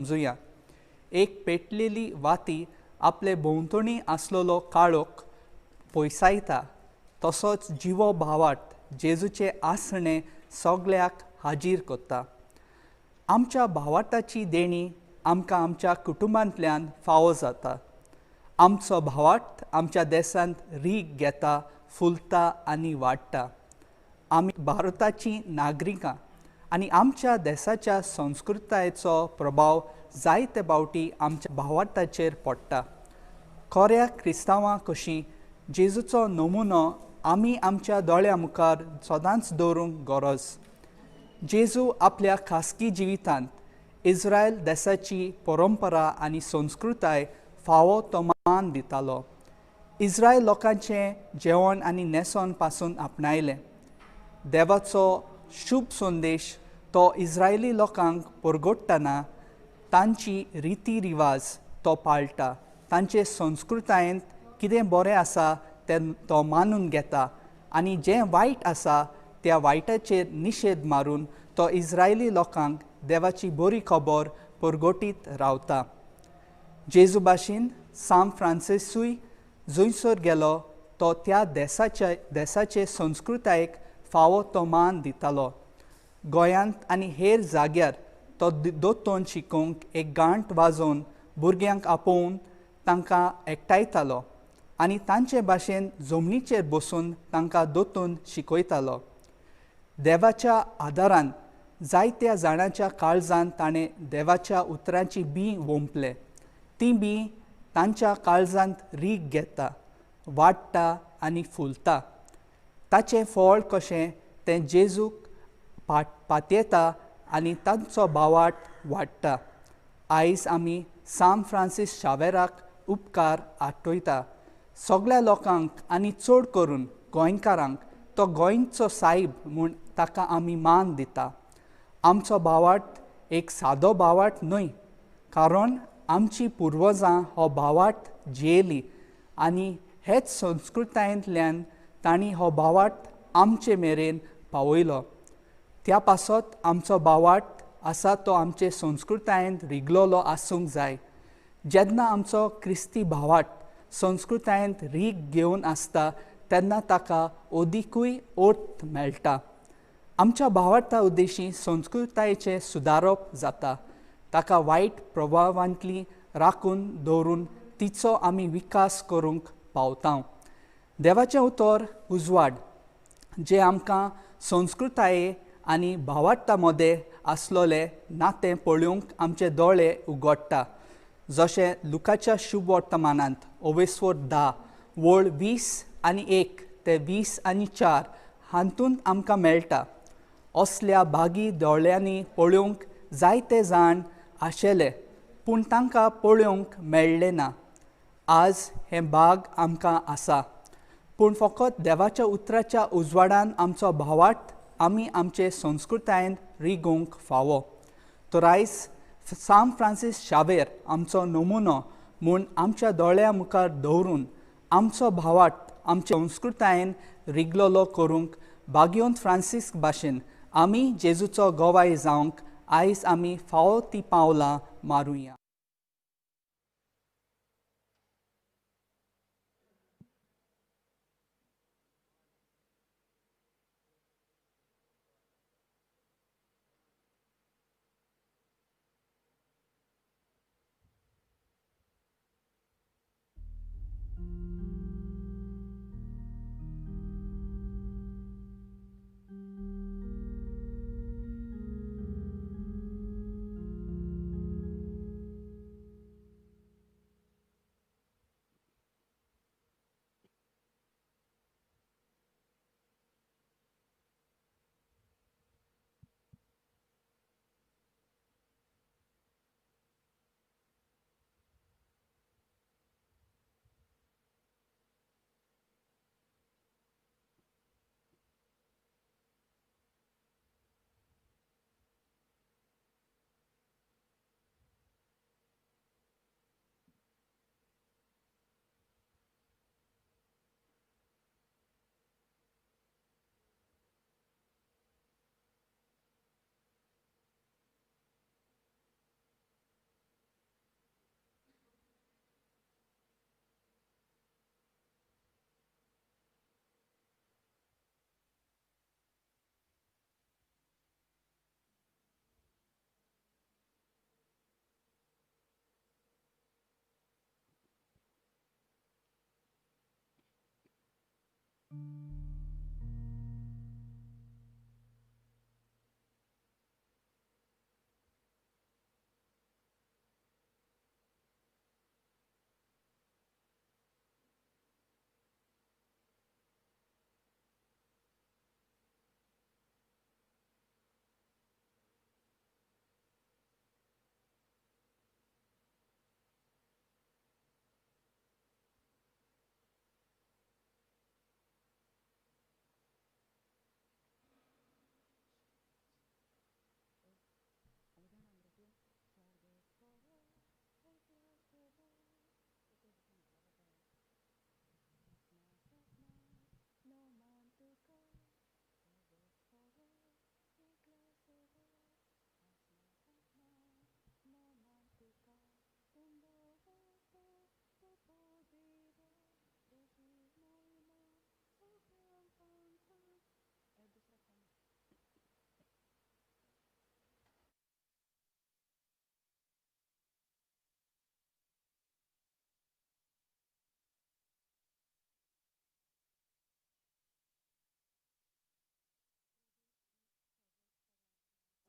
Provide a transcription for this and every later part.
समजुया. एक पेटलेली वाती आपले भोंवतणी आसलेलो काळोख पयसायता, तसोच जिवो भावार्थ जेजूचे आसणे सगळ्याक हाजीर करता. आमच्या भावार्थाची देणी आमकां आमच्या कुटुंबांतल्यान फावो जाता. आमचो भावार्थ आमच्या देशांत रीग घेता, फुलता आनी वाडटा. आमी भारताची नागरिकां आनी आमच्या देशाच्या संस्कृतायेचो प्रभाव जायते फावटी आमच्या भावार्थाचेर पडटा. खऱ्या क्रिस्तांवां कशी जेजूचो नमुनो आमी आमच्या दोळ्या मुखार सदांच दवरूंक गरज. जेजू आपल्या खासगी जिवितांत इस्रायल देशाची परंपरा आनी संस्कृताय फावो तो मान दितालो. इस्रायल लोकांचें जेवण आनी न्हेसण पासून आपणायलें. देवाचो शुभ संदेश तो इस्रायली लोकांक परगटतना तांची रिती रिवाज तो पाळटा, तांचे संस्कृतायेंत कितें बरें आसा तें तो मानून घेता आनी जें वायट आसा त्या वायटाचेर निशेध मारून तो इस्रायली लोकांक देवाची बरी खबर परगटीत रावता. जेजू भाशेन सांत फ्रांसिसूय जंयसर गेलो तो त्या देशाचे संस्कृतायेक फावो तो मान दितालो. गोंयांत आनी हेर जाग्यार तो दोतोन शिकोवंक एक गांठ वाजोवन भुरग्यांक आपोवन तांकां एकठांयतालो आनी तांचे भाशेन जमनीचेर बसून तांकां दोतोन शिकयतालो. देवाच्या आदारान जायत्या जाणांच्या काळजान ताणें देवाच्या उतरांची बीं वोंपलें. ती बीं तांच्या काळजांत रीग घेता, वाडटा आनी फुलता. ताचें फळ कशें तें जेजूक पातयेता आनी तांचो भावार्थ वाडटा. आयज आमी सांत फ्रांसीस शावेराक उपकार आठयता. सगळ्या लोकांक आनी चड करून गोंयकारांक तो गोंयचो सायब म्हूण ताका आमी मान दिता. आमचो भावार्थ एक सादो भावार्थ न्हय, कारण आमची पुर्वजां हो भावार्थ जियेली आनी हेच संस्कृतायेंतल्यान तांणी हो भावार्थ आमचे मेरेन पावयलो. त्या पासत आमचो भावार्थ आसा तो आमचे संस्कृतायेंत रिगलोलो आसूंक जाय. जेन्ना आमचो क्रिस्ती भावार्थ संस्कृतायेंत रीग घेवन आसता तेन्ना ताका अदिकूय अर्थ मेळटा. आमच्या भावार्था उद्देशी संस्कृतायेचें सुदारप जाता. ताका वायट प्रभावांतली राखून दवरून तिचो आमी विकास करूंक पावता. देवाचें उतर उजवाड जें आमकां संस्कृताये आनी भावार्था मदें आसलोलें नातें पळोवंक आमचे दोळे उगडटा. जशें लुकाच्या शुभ वर्तमानांत ओवेस्वर 10 वळ 20 आनी 1 ते 20 आनी 4 हातूंत आमकां मेळटा. असल्या भागी दोळ्यांनी पळोवंक जायते जाण आशिल्ले पूण तांकां पळोवंक मेळ्ळें ना. आज हें भाग आमकां आसा, पूण फकत देवाच्या उतराच्या उजवाडान आमचो भावार्थ आमी आमचे संस्कृतायेन रिगोवंक फावो. तर आयज सांत फ्रांसीस शावेर आमचो नमुनो म्हूण आमच्या दोळ्या मुखार दवरून आमचो भावार्थ आमचे संस्कृतायेन रिगलोलो करूंक भाग्यवंत फ्रांसीस भाशेन आमी जेजूचो गवाय जावंक आयज आमी फावो ती पावलां मारुया.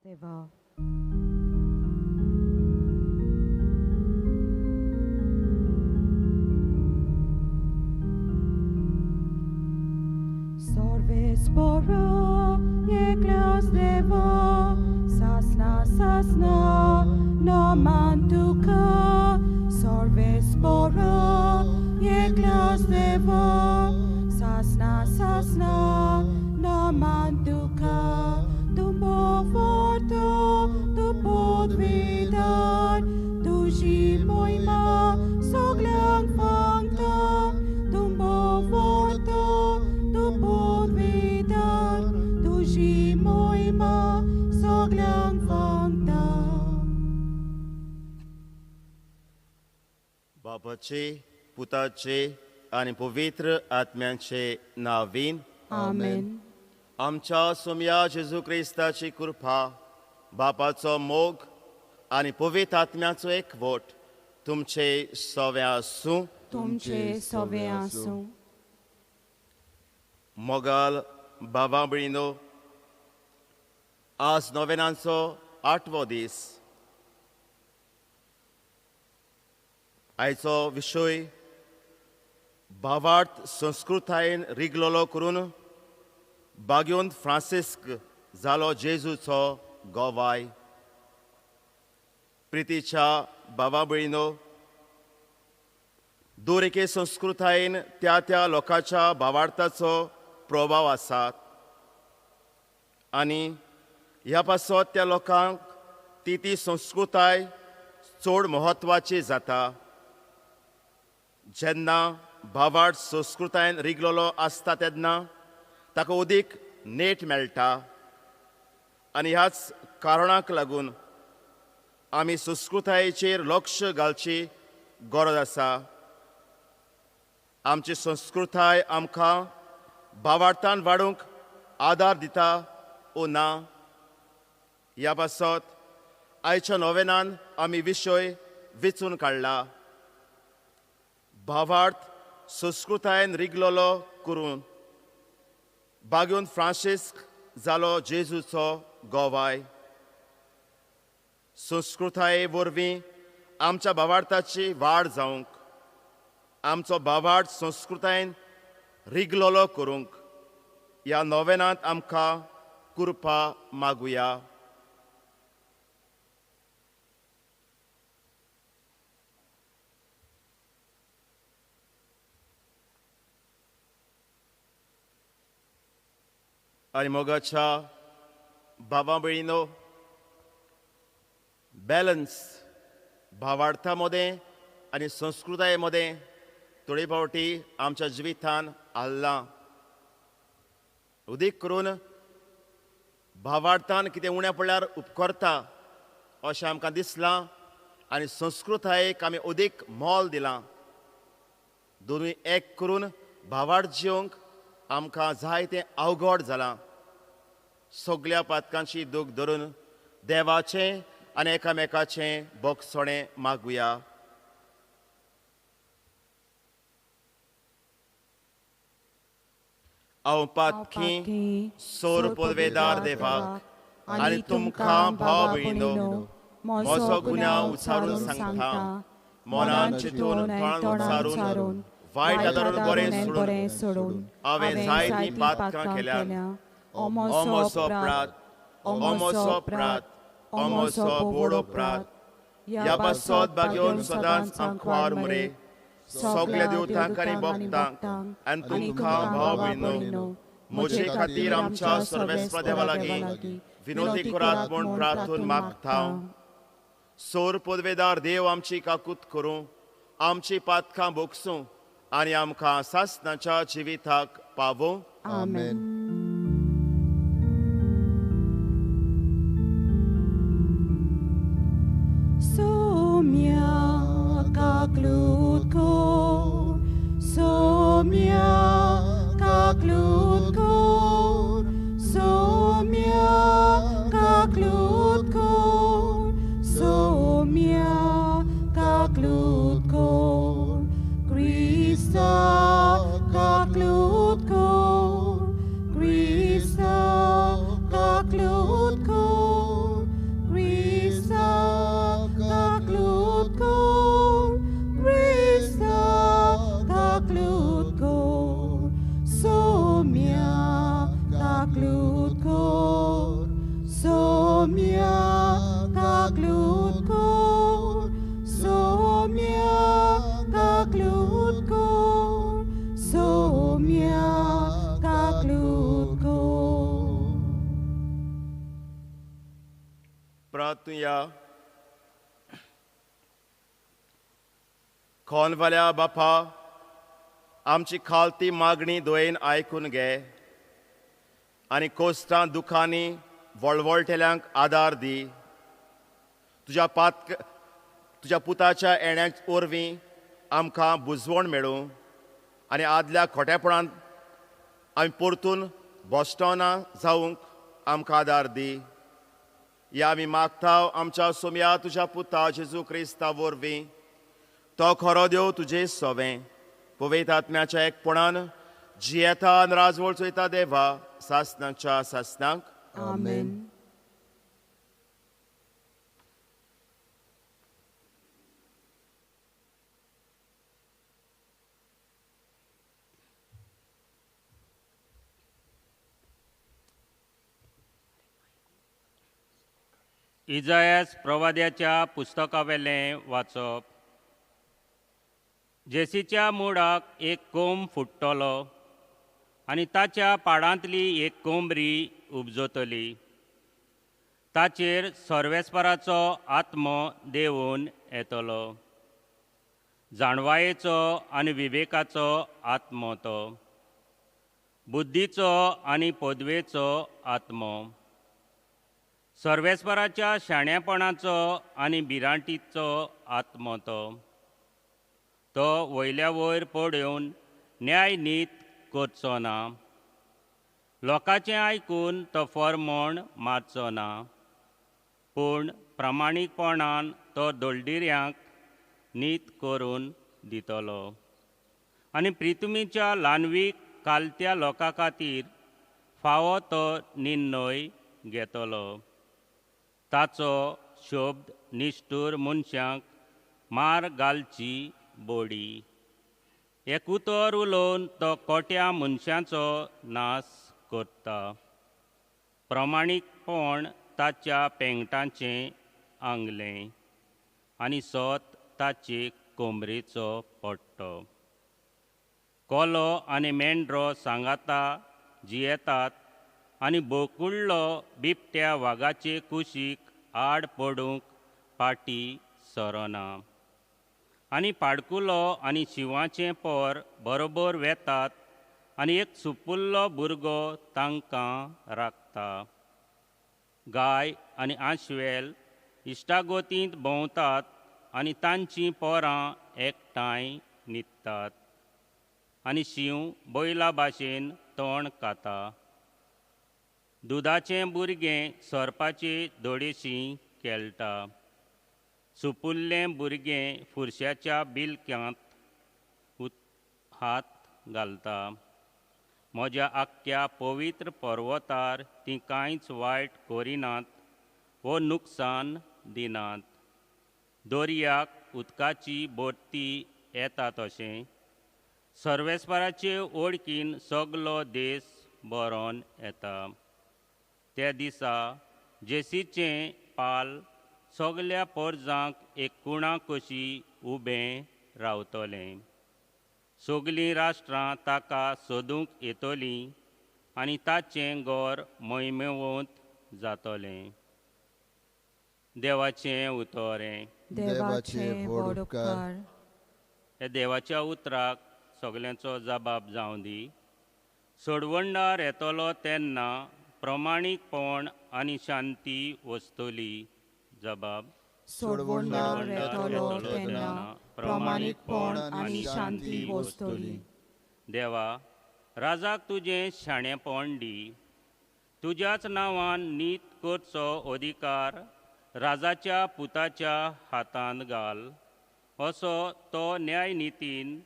देवा Spora, Yeklas Deva, Sasna Sasna, no mantuka, Sorve Spora, Yeklas Deva, Sasna Sasna, no mantuka, Tumbo forto, tu podvidar, tu jimoima, soglang fangta, Tumbo forto, tu podvidar, tu jimoima, soglang fangta. बापाचे पुताचे आनी पवित्र आत्म्यांचे नावीन आमेन. आमच्या सोमया जेजू क्रिस्ताची कृपा, बापाचो मोग आनी पवित्र आत्म्याचो एकवट तुमचे सवे आसूं. तुमचे सवे आसूं. मोगाल बाबा भयणीनो, आज नोवेनांचो आठवो दीस. आयचो विशय भावार्थ संस्कृतायेन रिगलोलो करून बाग्योन फ्रांसिस्क जालो जेजूचो गोवाय. प्रितीच्या बाबा भयणीनो, दर एके संस्कृतायेन त्या त्या लोकांच्या भावार्थाचो प्रभाव आसा आनी ह्या पासत त्या लोकांक ती ती संस्कृताय चड म्हत्वाची जाता. जेन्ना भावार्थ संस्कृतायेन रिगलोलो आसता तेन्ना ताका अदीक नेट मेळटा आनी ह्याच कारणाक लागून आमी संस्कृतायेचेर लक्ष घालची गरज आसा. आमची संस्कृताय आमकां भावार्थान वाडूंक आदार दिता ओ ना ह्या पासत आयच्या नोवेनान आमी विशय वेंचून काडला. भावार्थ संस्कृतायेन रिगलोलो करून बाग्योन फ्रांसिस्क जालो जेजूचो गोवाय. संस्कृताये वरवीं आमच्या भावार्थाची वाड जावंक, आमचो भावार्थ संस्कृतायेन रिगलोलो करूंक ह्या नोवेनांत आमकां कृपा मागुया. आनी मोगाच्या बाबा भयणीनो, बॅलन्स भावार्था मदें आनी संस्कृताये मदें थोडे फावटी आमच्या जिवितान हाल्लां. उदीक करून भावार्थान कितें उणें पडल्यार उपकरता अशें आमकां दिसलां आनी संस्कृतायेक आमी अदीक मोल दिलां. दोनूय एक करून भावार्थ जिवंक आमकां जायतें अवघड जालां. सगल्या पातकांची दूख धरून देवाचें आनी एकामेकाचें बोगसणें मागुया. हांव पातकी सोर पदवेदार देवाक आनी तुमकां भाव भयणीनो म्हजो गुन्यांव उचारून सांगता. मनान चिंतून तोंडान उचारून वायट आदारून बरें सोडून हांवें जायतीं पातकां केल्यात. ओ म्हजो अपराध, ओ म्हजो अपराध, ओ म्हजो व्हड अपराध. ह्या पासत बागेवन सदांच आंकवार मरे सगल्या देवतांक आनी भक्तांक आनी तुमकां भाव भयणीनो म्हजे खातीर आमच्या सर्वेस्पर देवा लागीं विनोदी करात म्हूण प्रार्थून मागता. सोर पदवेदार देव आमची काकूत करूं, आमची पातकां भोगसूं आनी आमकां सासणाच्या जिविताक पावों. आमेन. Somia kaklutko, somia kaklutko, somia kaklutko, somia kaklutko, Krista kaklutko, Krista kaklutko. खोनवाल्या बापा, आमची खालती मागणी दोयेन आयकून घे आनी कोश्टां दुखांनी वळवळटेल्यांक आदार दी। तुज्या पुताच्या येण्या वरवीं आमकां बुजवण मेळूं आनी आदल्या खोटेपणांत आमी परतून भश्टना जावंक आमकां आदार दी। ह्या आमी मागता आमच्या सोम्या तुज्या पुता जेजू क्रिस्ता वरवीं, तो खरो देव तुजे सोवें पवित्र आत्म्याच्या एकपणान जियेता आनी राजवळ चोयता देवा सासनाच्या सासनाक। आमेन। इजायास प्रवाद्याच्या पुस्तकावेलें वाचप। जेसीच्या मुळाक एक कोंब फुट्टलो आनी ताच्या पाडांतली एक कोंबरी उपजतली। ताचेर सर्वेस्पराचो आत्मो देवून येतलो, जाणवायेचो आनी विवेकाचो आत्मो, तो बुद्धीचो आनी पदवेचो आत्मो, सर्वेस्पराच्या शाणेपणाचो आनी भिरांतीचो आत्मो, तो वयल्या वयर पळोवन न्याय नीत करचो ना, लोकांचें आयकून तो फॉर्मोण मारचो ना, पूण प्रामाणीकपणान तो दळडिऱ्यांक नीत करून दितलो आनी प्रितुमीच्या ल्हानवीक कालत्या लोकां खातीर फावो तो निर्णय घेतलो। ताचो शब्द निश्ठूर मनशांक मार घालची बोडी, एक उतर उलोवन तो कोट्या मनशांचो नाश करता। प्रमाणीकपण ताच्या पेंगटाचें आंगलें आनी सत ताचे कोमरेचो पट्टो। कोलो आनी मेंढरो सांगाता जियेतात आनी बोकुडलो बिबट्या वागाचे कुशीक आड पडूंक पाटी सरना आनी पाडकुलो आनी शिंवाचें पोर बरोबर वेतात आनी एक सुपुल्लो भुरगो तांकां राखता। गाय आनी आंशवेल इश्टागोतींत भोंवतात आनी तांचीं पोरां एकठांय न्हिदतात आनी शींव बैला भाशेन तोंड खाता। दुदाचें भुरगें सोरपाचे दोडेशी खेळटा, सुपुल्लें भुरगें फुरश्याच्या बिलक्यांत हात घालता। म्हज्या आख्ख्या पवित्र पर्वतार तीं कांयच वायट करिनात वो नुकसान दिनात। दर्याक उदकाची भरती येता तशें सर्वेस्पराचे ओळखीन सगलो देश भरोन येता। त्या दिसा जेसीचें पाल सगल्या पोरजांक एक कुणा कशी उबें रावतलें। सगलीं राष्ट्रां ताका सोदूंक येतलीं आनी ताचें घर मोहिमेवंत जातलें। देवाचें उतर। देवाचें व्हड उपकार। ह्या देवाच्या उतराक सगल्यांचो जबाब जावं दी। सोडवणदार येतलो तेन्ना प्रमाणीकपण आनी शांती वसतली। जबाब। सोडवणदार येतलो तेन्ना प्रमाणीकपण आनी शांती वसतली। देवा, राजाक तुजें शाणेपण दी, तुज्याच नांवान नीत करचो अधिकार राजाच्या पुताच्या हातांत घाल, असो तो न्यायनितीन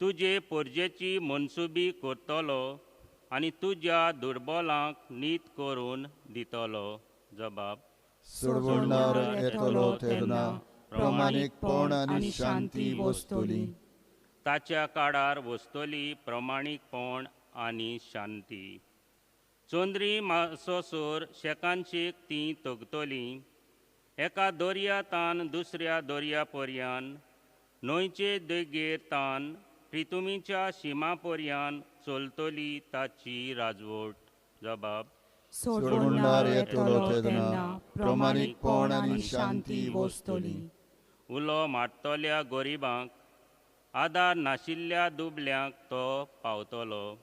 तुजे पोरजेची मनसुबी करतलो आनी तुज्या दुर्बलांक नीत करून दितलो। जबाब। सोडवणदार येतलो तेन्ना प्रमाणीकपण आनी शांती वसतली। ताच्या काळार वसतली प्रमाणीकपण आनी शांती। चंद्री मासोसोर शेकानशेक तीं तगतलीं, एका दर्या तान दुसऱ्या दर्या पर्यान, न्हंयचे देगेर तान प्रितुमीच्या शिमा पर्यान चलतली ताची राजवट। जबाब। सोडवणदार येतलो तेन्ना प्रमाणीकपण आनी शांती वसतली। उलो मारतल्या गरिबांक आदार नाशिल्ल्या दुबल्यांक तो पावतलो.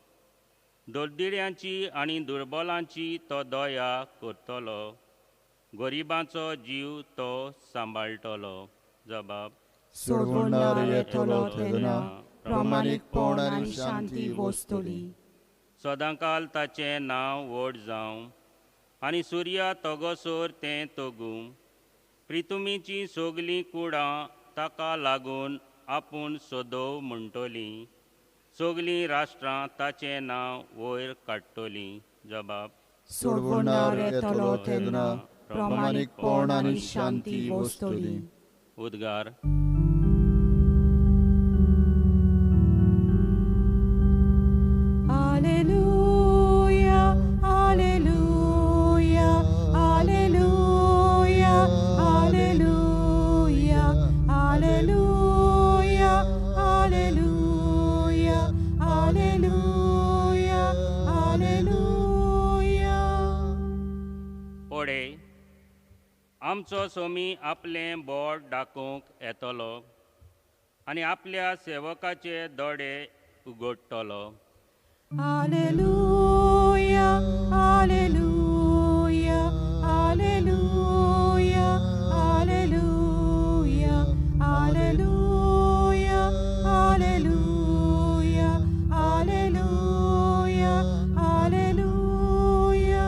दळदिऱ्यांची आनी दुर्बलांची तो दया करतलो. गरिबांचो जीव तो सांबाळटलो. जबाब. सोडवणार येतलो तेन्ना प्रामाणीकपण आनी शांती वसतली. सदांकाल ताचें नांव व्हड जावं आनी सुर्या तगोसर तें तगूं. प्रितुमीचीं सगलीं कुडां ताका लागून आपूण सोदोव म्हणटलीं. सगलीं राष्ट्रां ताचें नांव वयर काडटलीं. जबाब. सोडवणार येतलो तेन्ना प्रामाणीकपण आनी शांती वसतली. उद्गार. Alleluia, Alleluia, Alleluia, Alleluia, Alleluia, Alleluia, Alleluia, Alleluia. पडे आमचो सोमी आपलें बोट दाखोवंक येतलो आनी आपल्या सेवकाचे दोळे उगडटलो. Alleluia, Alleluia, Alleluia, Alleluia, Alleluia, Alleluia, Alleluia, Alleluia.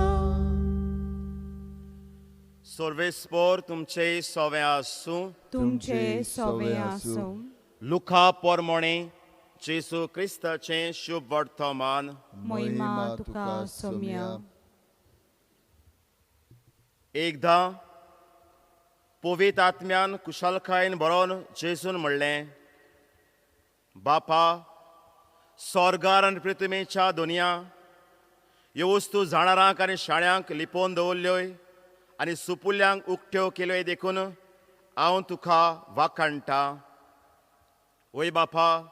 सर्वेस्पोर तुमचे सोवे आसूं. तुमचे सोवे आसूं. लुका पोरमोणे जेसू क्रिस्ताचें शुभ वर्तमान. महिमा तुका सोम्या. एकदां पवित्र आत्म्यान कुशालकायेन बरोवन जेजून म्हणलें, बापा, स्वर्गार आनी पृथ्वीच्या दुनिया ह्यो वस्तू जाणारांक आनी शाण्यांक लिपोवन दवरल्योय आनी सुपुल्ल्यांक उक्त्यो केल्योय देखून हांव तुका वाखाणटा. वय बापा,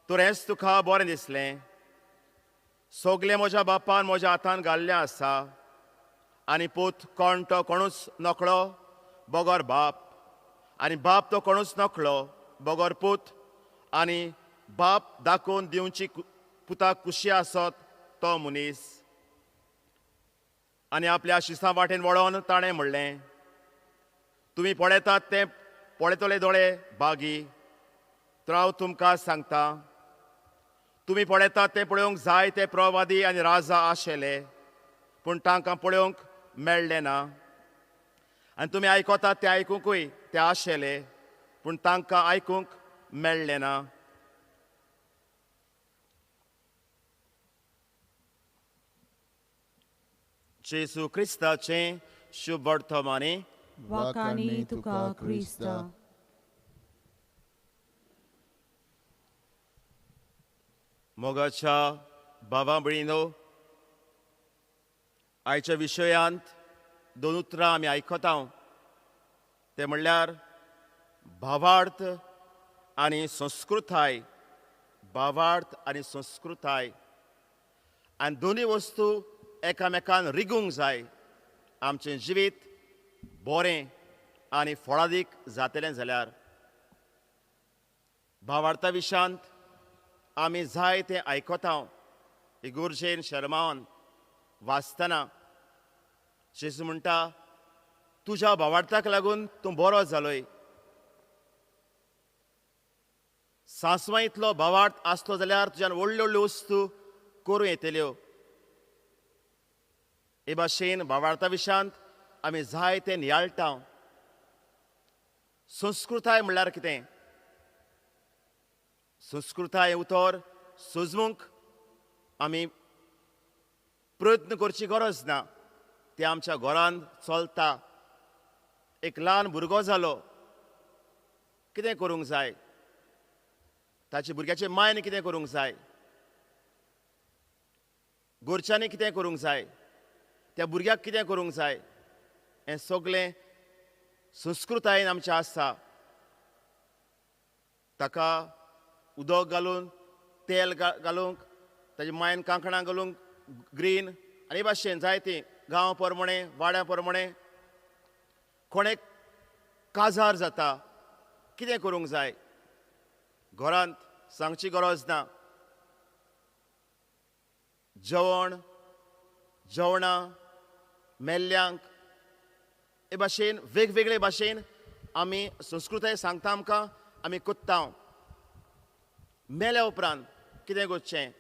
तुरेंच तुका बरें दिसलें. सगलें म्हज्या बापान म्हज्या हातान घाल्लें आसा आनी पूत कोण तो कोणूच नकळो बगर बाप, आनी बाप तो कोणूच नकळो बगर पूत, आनी बाप दाखोवन दिवची पुताक खुशी आसत तो मनीस. आनी आपल्या शिसां वाटेन वळोवन ताणें म्हणलें, तुमी पळयतात ते पळयतले दोळे बागी, तर हांव तुमकां सांगता, तुमी पळयतात ते पळोवंक जाय ते प्रवादी आनी राजा आशिल्ले, पूण तांकां पळोवंक मेळ्ळें ना. आनी तुमी आयकतात ते आयकुंकूय ते आशिल्ले, पूण तांकां आयकूंक मेळ्ळें ना. जेजू क्रिस्ताचें शुभ वर्तमानी. वाखाणी तुका क्रिस्ता. मोगाच्या भावा भयणीनो, आयच्या विशयांत दोन उतरां आमी आयकता, ते म्हणल्यार भावार्थ आनी संस्कृताय. भावार्थ आनी संस्कृताय, आनी दोनूय वस्तू एकामेकान रिगूंक जाय. आमचें जिवीत बरें आनी फळादीक जातलें जाल्यार भावार्था विशयांत आमी जाय तें आयकता. इगुर्जेन शर्मावन वाचतना जेजू म्हणटा, तुज्या भावार्थाक लागून तूं बरो जालोय. सांसवां इतलो भावार्थ आसलो जाल्यार तुज्यान व्हडल्यो व्हडल्यो वस्तू करूं येतल्यो. हे भाशेन भावार्था विशयांत आमी जाय तें नियाळटा. संस्कृताय म्हणल्यार कितें? संस्कृताय उतर सोजमूंक आमी प्रयत्न करची गरज ना, ते आमच्या घरांत चलता. एक ल्हान भुरगो जालो, कितें करूंक जाय? ताचे भुरग्याचे मायन कितें करूंक जाय? घरच्यांनी कितें करूंक जाय? त्या भुरग्याक कितें करूंक जाय? हें सगळें संस्कृतायेन आमचें आसा. ताका उदक घालून, तेल घालूंक, ताजे मायन कांकणां घालूंक ग्रीन आनी भाशेन जायतीं गांव प्रमाणे वाड्या प्रमाणे कोणेक काजार जाता, कितें करूंक जाय? घरांत सांगची गरज ना. जेवण जेवणां मेल्ल्यांक हे भाशेन वेगवेगळे भाशेन आमी संस्कृताय सांगता आमकां आमी कोत्ता. मेल्या उपरांत कितें करचें,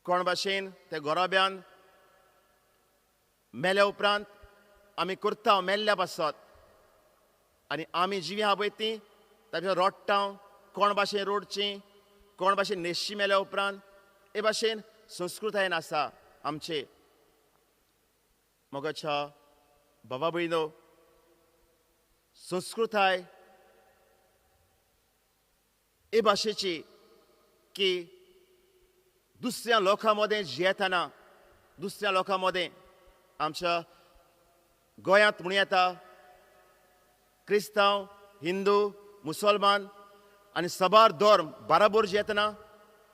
कोण भाशेन ते गोराब्यान मेल्या उपरांत आमी करता मेल्ल्या पासत आनी आमी जिवी आहा पळय ती ताच्या रोडटा, कोण भाशेन रोडची, कोण भाशेन न्हेसची मेल्या उपरांत, हे भाशेन संस्कृतायेन आसा आमचे. मोगाच्या बाबा भयणो, संस्कृताय हे भाशेची की दुसऱ्या लोकां मदें जियेतना, दुसऱ्या लोकां मदें आमच्या गोंयांत म्हणूं येता क्रिस्तांव, हिंदू, मुसलमान आनी साबार धर्म बाराबोर जियेतना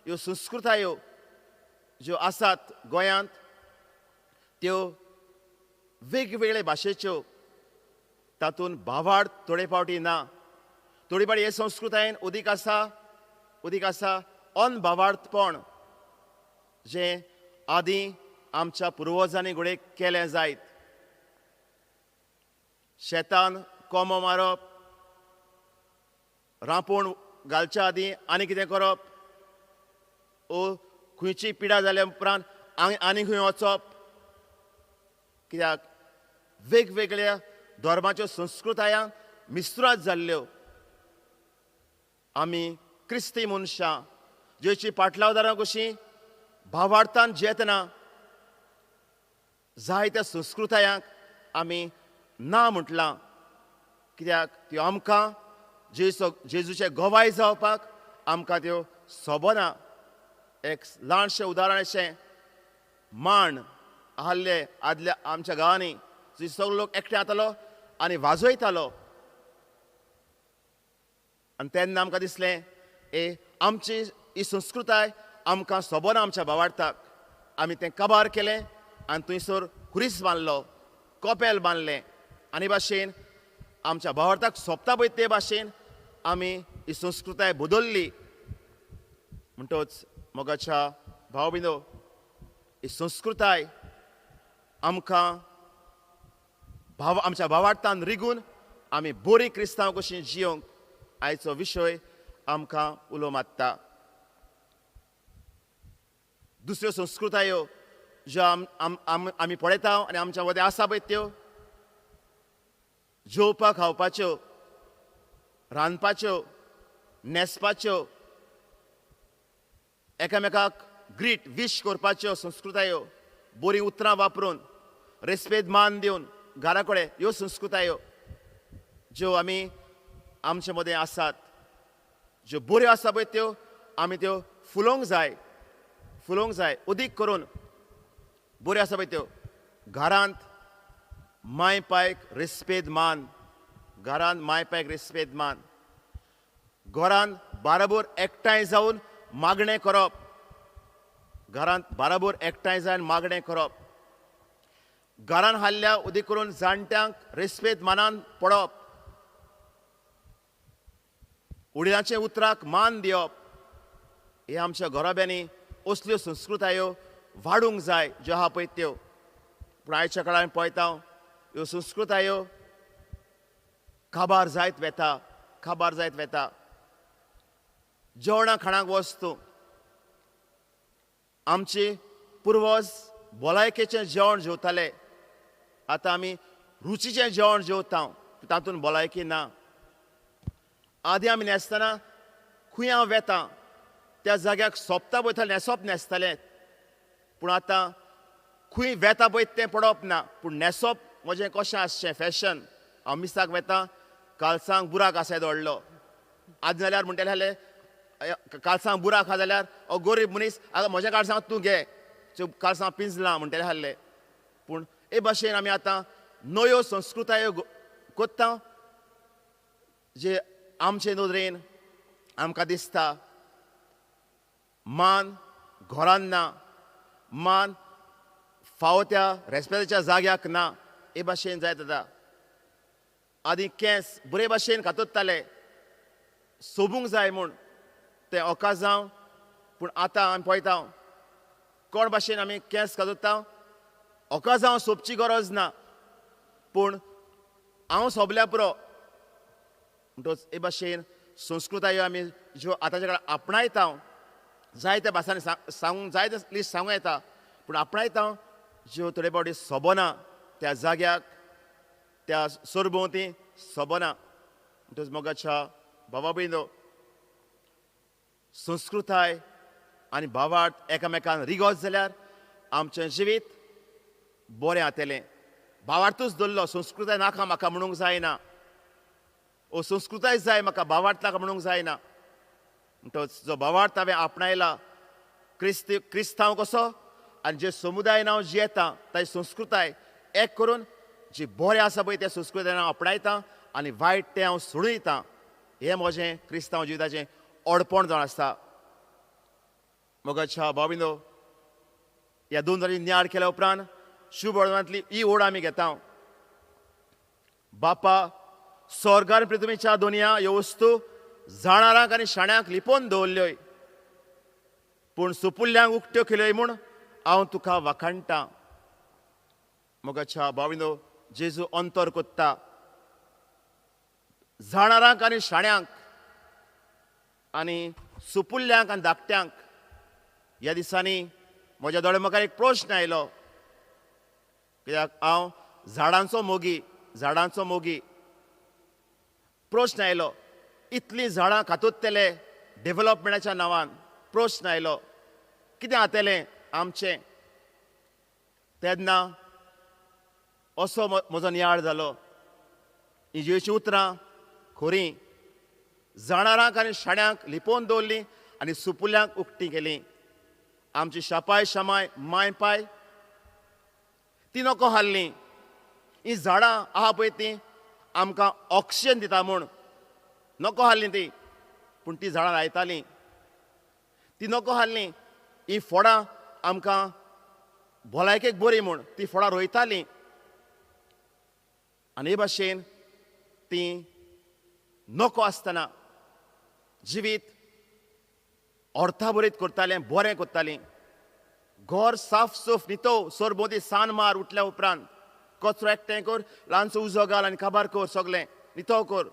ह्यो संस्कृतायो ज्यो आसात गोंयांत त्यो वेगवेगळे भाशेच्यो, तातूंत भावार्थ थोडे फावटी ना, थोडे फावटी हे संस्कृतायेन उदीक आसा, उदीक आसा अनभावार्थपण जें आदीं आमच्या पुर्वजांनी घडये केलें जायत. शेतान कोंबो मारप, रांपोण घालच्या आदीं आनी कितें करप, ओ खंयची पिडा जाल्या उपरांत आनी खंय वचप, कित्याक वेगवेगळ्या धर्माच्यो संस्कृतायांक मिस्त्राद जाल्ल्यो. आमी क्रिस्ती मनशां जेची पाटलावदारां कशीं भावार्थान जियेतना जायत्या संस्कृतायांक आमी ना म्हटलां, कित्याक त्यो आमकां जेजूचे गवाय जावपाक आमकां त्यो सोबना. एक ल्हानशें उदाहरण अशें मांड आहले आदल्या आमच्या गांवांनी सगलो लोक एकठांय जातालो आनी वाजयतालो आनी तेन्ना आमकां दिसलें ए आमची ही संस्कृताय आमकां सोबना आमच्या भावार्थाक. आमी तें काबार केलें आनी थंयसर खुरीस बांदलो, कोपेल बांदलें आनी भाशेन आमच्या भावार्थाक सोंपता पळय ते भाशेन आमी ही संस्कृताय बदल्ली. म्हणटच मोगाच्या भाव भयणो, ही संस्कृताय आमकां भाव आमच्या भावार्थान रिगून आमी बरी क्रिस्तांव कशी जियोंक आयचो विशय आमकां उलो मारता. दुसऱ्यो संस्कृतायो ज्यो आमी पळयता आनी आमच्या मदें आसा पळय त्यो जेवपा खावपाच्यो, रांदपाच्यो, न्हेसपाच्यो, एकामेकाक ग्रीट वीश करपाच्यो संस्कृतायो, बरीं उतरां वापरून रेस्पेद मान दिवन घरा कडेन, ह्यो संस्कृतायो ज्यो आमी आमचे मदें आसात, ज्यो बऱ्यो आसा पळय त्यो आमी त्यो फुलोवंक जाय, फुलोवंक जाय. अदीक करून बऱ्यो आसा पळय त्यो घरांत माय पायक रेस्पेद मान, घरांत माय पायक रेस्पेद मान, घरांत बाराबोर एकठांय जावन मागणें करप, घरांत बाराबोर एकठांय जावन मागणें करप, घरान हाडल्या उदीक करून जाणट्यांक रेस्पेद मानान पडप, वडिलांच्या उतराक मान दिवप, हे आमच्या घराब्यांनी असल्यो संस्कृतायो वाडूंक जाय ज्यो आहा पळय त्यो. पूण आयच्या काळान पळयता ह्यो संस्कृतायो काबार जायत वेता, काबार जायत वेता. जेवणा खाणाक वस्तू आमचे पुर्वज भलायकेचें जेवण जेवताले, आतां आमी रुचीचें जेवण जेवता, तातूंत भलायकी ना. आदीं आमी न्हेसतना खंय हांव वेता त्या जाग्याक सोंपता पळय न्हेसप न्हेसतालें, पूण आतां खंय वेता पळय तें पडप ना, पूण न्हेसप म्हजें कशें आसचें फॅशन. हांव मिसाक वेता कालसांक बुराक आसा व्हडलो, आदीं जाल्यार म्हणटाले जाल्यार कालसांक बुराक आहा जाल्यार हो गोरीब मनीस आतां म्हज्या कालसांक तूं घे, कालसां पिंजलां म्हणटाले आहले. पूण हे भाशेन आमी आतां नव्यो संस्कृतायो कोत्ता जे आमचे नदरेन आमकां दिसता मान घरान ना, मान फावो त्या रेस्पेदाच्या जाग्याक ना, हे भाशेन जायत आतां. आदीं केंस बरे भाशेन कातरताले, सोबूंक जाय म्हूण तें ओकाजांव. पूण आतां आमी पळयता कोण भाशेन आमी केंस काजोता, ओकाजांव सोबची गरज ना, पूण हांव सोबल्या पुरो. म्हणटच हे भाशेन संस्कृताय आमी ज्यो आतांच्या काळार आपणायता, जायत्या भासांनी सांगूंक जायते लिस्ट सांगूं येता, पूण आपणायता ज्यो थोडे फावटी सोबना, त्या जाग्याक त्या सरभोंवती सोबना. म्हणटच मोगाच्या भावा भयणो, संस्कृताय आनी भावार्थ एकामेकान रिगोत जाल्यार आमचें जिवीत बरें जातलें. भावार्थूच दवरलो, संस्कृताय नाका म्हाका म्हणूंक जायना, ओ संस्कृताय जाय म्हाका, भावार्थ नाका म्हणूंक जायना. म्हणटच जो भावार्थ हांवें आपणायला क्रिस्तांव कसो आनी जे समुदायान हांव जियेता ताजी संस्कृताय एक करून जी बरें आसा पळय त्या संस्कृतायेन हांव आपणायता आनी वायट तें हांव सोडून दिता. हें म्हजें क्रिस्तांव जिविताचें अडपण जावन आसता. मोगाच्या भाविनो, ह्या दोन जाणांनी नियाळ केल्या उपरांत शुभ वर्तमानांतली ही ओड आमी घेता. बापा स्वर्गार पृथ्वीच्या दोनया ह्यो वस्तू जाणारांक आनी शाण्यांक लिपोवन दवरल्योय, पूण सुपुल्ल्यांक उक्त्यो केल्योय म्हूण हांव तुका वाखाणटा. मोगाच्या भाविनो, जेजू अंतर कोत्ता जाणारांक आनी शाण्यांक आनी सुपुल्ल्यांक आनी धाकट्यांक. ह्या दिसांनी म्हज्या दोळे मुखार एक प्रश्न आयलो, कित्याक हांव झाडांचो मोगी, झाडांचो मोगी. प्रश्न आयलो, इतलीं झाडां कातुत्तले डेव्हलपमेंटाच्या नांवान. प्रश्न आयलो, कितें जातलें आमचें? तेन्ना असो म्हजो नियाळ जालो, इजेची उतरां खोरीं जाणारांक आनी शाण्यांक लिपोवन दवरलीं आनी सुपुल्यांक उक्ती केलीं. आमची शापाय शामाय माय पाय ती नको हाडली. ही झाडां आहा पळय ती आमकां ऑक्सिजन दिता म्हूण नको हाडली ती, पूण ती झाडां लायतालीं ती नको हाडली. ही फोडां आमकां भलायकेक बरी म्हूण ती फोडां रोयतालीं आनी हे भाशेन ती नको आसतना जिवीत अर्थाभरीत करतालें, बरें करतालीं. घर साफ सूफ नितो, सरभोंवती सान मार उठल्या उपरांत कचरो एकठांय कर, ल्हानसो उजो घाल आनी काबार कर, सगळें नितो कर.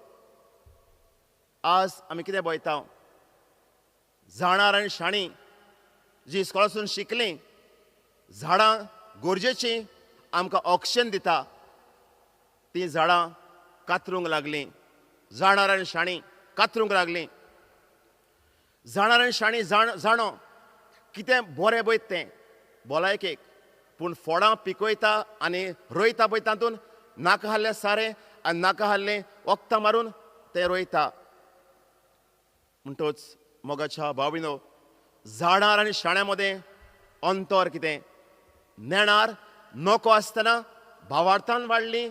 आज आमी कितें पळयता, जाणार आनी शाणी जी इस्कोलासून शिकलीं झाडां गरजेचीं आमकां ऑक्सिजन दिता, तीं झाडां कातरूंक लागलीं. जाणार आनी शाणी कातरूंक लागलीं. जाणार आनी शाणी जाणो कितें बरें पळय तें भलायकेक, पूण फोडां पिकयता आनी रोयता पळय तातूंत नाका हाडलें सारें आनी नाका हाडलें वखदां मारून तें रोयता. म्हणटच मोगाच्या भाविनो, झाडार आनी शाण्यां मदें अंतर कितें? नेणार नको आसतना भावार्थान वाडली,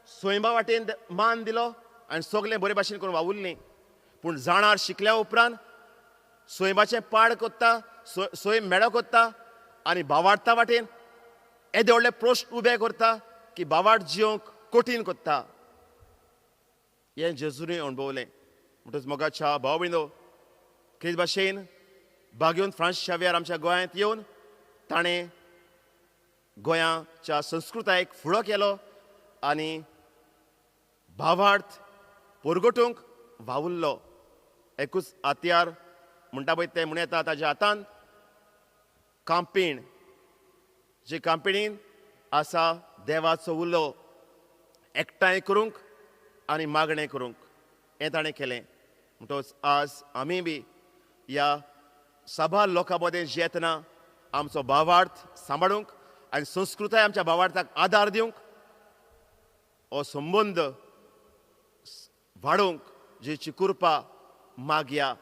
स्वयंबा वाटेन मान दिलो आनी सगळें बरे भाशेन करून वावुरलीं. पूण जाणार शिकल्या उपरांत स्वयंबाचें पाड कोत्ता, स्वयं मेळो कोत्ता आनी भावार्था वाटेन येदे व्हडले प्रश्न उबे करता की भावार्थ जिवंक कठीण कोत्ता. हें जेजूनय अणभवलें. म्हणटच मोगाच्या भाव भयणो, तेच भाशेन बागेवन फ्रांस शावियार आमच्या गोंयांत येवन ताणें गोंयाच्या संस्कृतायेक फुडो केलो आनी भावार्थ परगटूंक वावुरलो. एकूच हत्यार म्हणटा पळय तें म्हणूं येता ताज्या हातान कांपीण, जी कांपिणीन आसा देवाचो उलो एकठांय करूंक आनी मागणें करूंक, हें ताणें केलें. म्हणटच आज आमी बी ह्या साबार लोकां मदें जियेतना आमचो भावार्थ सांबाळूंक आनी संस्कृताय आमच्या भावार्थाक आदार दिवंक, हो संबंद वाडोवंक जेची कृपा मागया.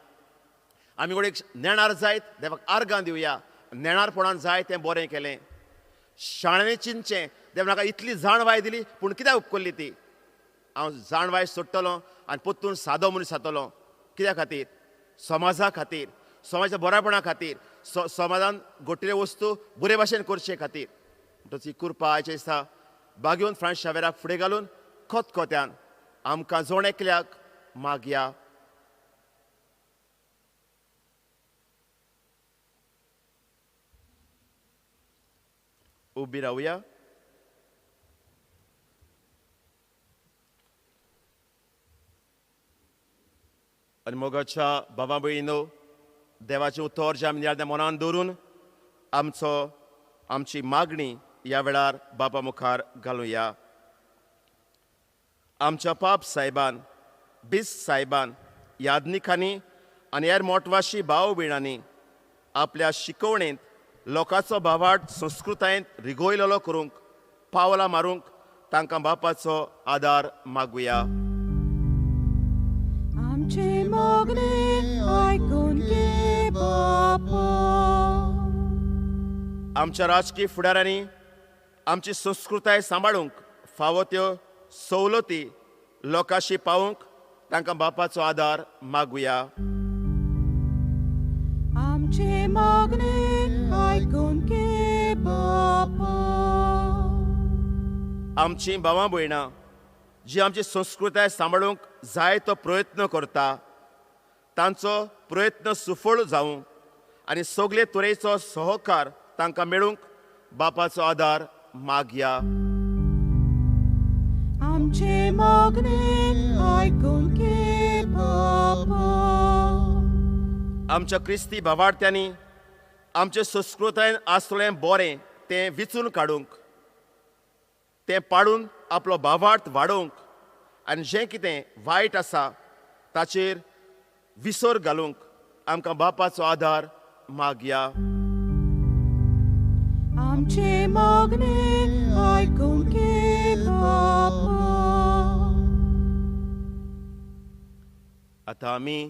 आमी गोडेक नेणार जायत देवाक आर्गां दिवया. नेणारपणान जाय तें बरें केलें, शाण्यानी चिंतचें देव म्हाका इतली जाणवाय दिली पूण कित्याक उपकरली ती? हांव जाणवाय सोडटलो आनी परतून सादो मनीस जातलो. कित्या खातीर? समाजा खातीर, समाजाच्या बरेपणा खातीर, समाजान घटिल्ले वस्तू बरे भाशेन करचे खातीर. म्हणटच ही कृपा आयच्या दिसा बागेवन फ्रांस शावेराक फुडें घालून खतखत्यान आमकां जण एकल्याक मागया. उबी रावया. आनी मोगाच्या बाबा भयणीनो, देवाचें उतर जें आमी नियाळ्या मनान दवरून आमचो आमची मागणी ह्या वेळार बापा मुखार घालुया. आमच्या पाप सायबान, बिस सायबान, यादनिकांनी आनी हेर मोटवाशी भाव भयणांनी आपल्या शिकवणेंत लोकांचो भावार्थ संस्कृतायेंत रिगोयलेलो करूंक पावलां मारूंक तांकां बापाचो आदार मागुया. आमचे मागणे आयकून घे बापा. आमच्या राजकीय फुडाऱ्यांनी आमची संस्कृताय सांबाळूंक फावो त्यो सवलती लोकांशी पावूंक तांकां बापाचो आदार मागुया. आमचे मागणे आयकून घे बापा. आमची भावां भयणां जी आमची संस्कृताय सांबाळूंक जाय तो प्रयत्न करता तांचो प्रयत्न सुफळ जावं आनी सगळे तरेचो सहकार तांकां मेळूंक बापाचो आदार मागया. आमचे मागणे आयकून घे बापा. आमच्या क्रिस्ती भावार्थ्यांनी आमचे संस्कृतायेन आसलें बरें तें विचून काडूंक, तें पाडून आपलो भावार्थ वाडोवंक आनी जें कितें वायट आसा ताचेर विसर घालूंक आमकां बापाचो आदार मागया. आमचे मागणे आयकून घे बापा. आतां आमी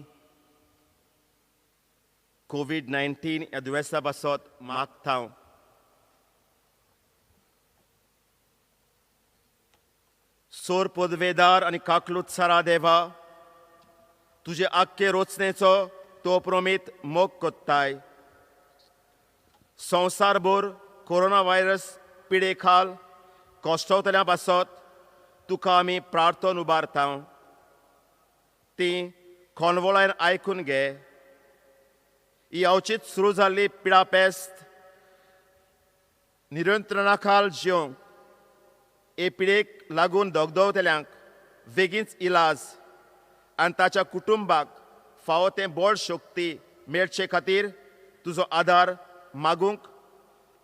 कोवीड-19 ह्या दुयेंसा पासत मागता. सोर पदवेदार आनी काकलूत सारा देवा, तुजे आख्खे रोचणेचो तो प्रोमीत मोग कोत्ताय. संवसारभर कोरोना व्हायरस पिडे खाल कश्टवतल्या पासत तुका आमी प्रार्थन उबारता. ती कोनवोळान आयकून घे. ही अवचीत सुरू जाल्ली पिडा पेस्त नियंत्रणा खाल जिवंक हे पिडेक लागून दगदवतल्यांक बेगीनच इलाज आनी ताच्या कुटुंबाक फावो तें बळ शक्ती मेळचे खातीर तुजो आदार मागूंक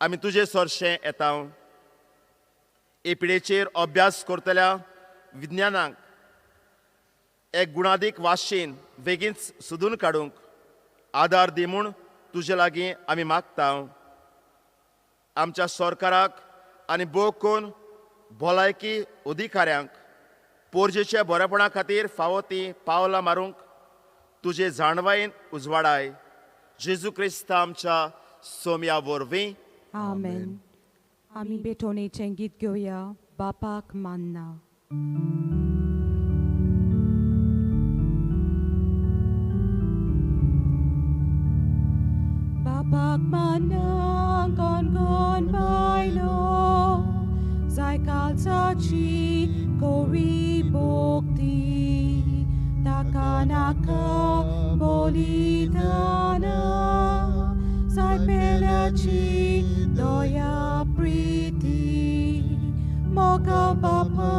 आमी तुजे सरशें येता. हे पिडेचेर अभ्यास करतल्या विज्ञानाक एक गुणादीक वाशीन बेगीनच सोदून काडूंक आदार दी म्हूण तुजे लागीं आमी मागता. आमच्या सरकाराक आनी भोव करून भलायकी अधिकाऱ्यांक पोरजेच्या बरेपणा खातीर फावो ती पावलां मारूंक तुजे जाणवायेन उजवाडाय. जेजू क्रिस्त आमच्या सोम्या वरवीं आमेन. आमी भेटवणेचें गीत घेवया, बापाक मानना. बापाक मानना कोण कोण बायलो जाय कालचाची कोरी भोक्ती ताका नाका बलिदाना जाय पेल्याची दया प्रीती मोगा बापा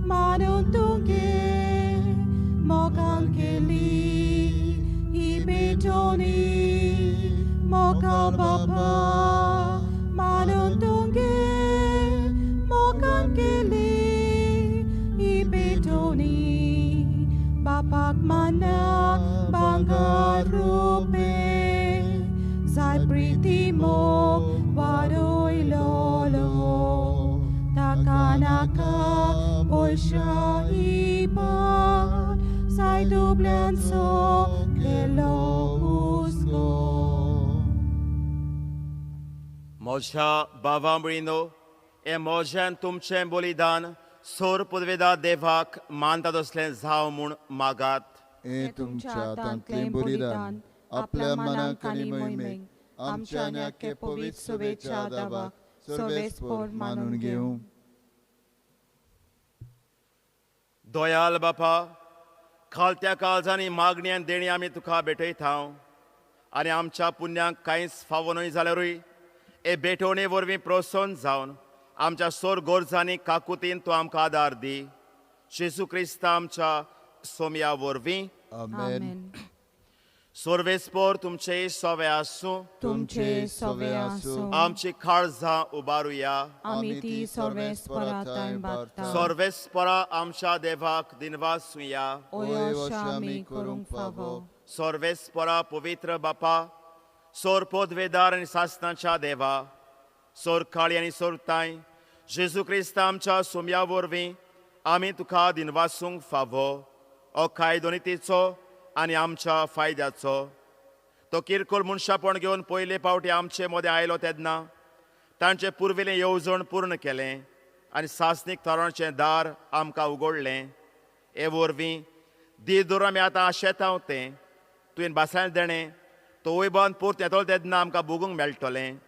मानून तुगे मोगान केली ही भेटवणी मोगा बापा मानून तुगे मोगान केली ही भेटवणी बापाक माना भांगर रुपे जाय प्रीती मोग वाडयलोलो ताका नाका पयशा इबाड जाय दुबल्यांचो केलो हुस्को. म्हज्या भावा भयणीनो, हें म्हजें तुमचें बलिदान सोर पुर्वेदा देवाक मानता तसलें जावं म्हूण मागात. हें तुमच्या हातांतलें बलिदान आपल्या मनाक आनी मोहिमेक आमच्या आनी आख्खे पवित्र सभेच्या दावाक सर्वेस्पोर मानून घेवं. दयाल बापा, खालत्या काळजांनी मागणी आनी देणी आमी तुका भेटयता आनी आमच्या पुण्यांक कांयच फावो न्हय जाल्यारूय हे भेटवणे वरवीं प्रोत्साहन जावन आमच्या सोर गोरजांनी काकुतीन तूं आमकां आदार दी. जेजू क्रिस्ता आमच्या सोम्या वरवीं. आमेन. सोर्वेस्पोर तुमचे सवे आसूं. तुमचे सवे आसूं. आमची काळजां उबारुया. आमी ती सर्वेस्परा थंय बारता. सर्वेस्परा आमच्या देवाक दिनवासुया. ओय अशें आमी करूंक फावो. सर्वेस्परा पवित्र बापा, सोर पदवेदार आनी सासणाच्या देवा, सोर काळी आनी सोरताय जेजू क्रिस्ता आमच्या सोम्या वरवीं आमी तुका दिनवासूंक फावो. हो कायदो नितीचो आनी आमच्या फायद्याचो. तो किरकोळ मनशापण घेवन पयले पावटी आमचे मदें आयलो तेन्ना तांचे पुर्विल्लें येवजण पूर्ण केलें आनी सासणीक तोरणाचें दार आमकां उगडलें. हे वरवीं धीर धरून आमी आतां आशेतांव तें तुवें भासायन देणें तो वैभवान पूर्त येतलो तेन्ना आमकां भोगूंक मेळटलें.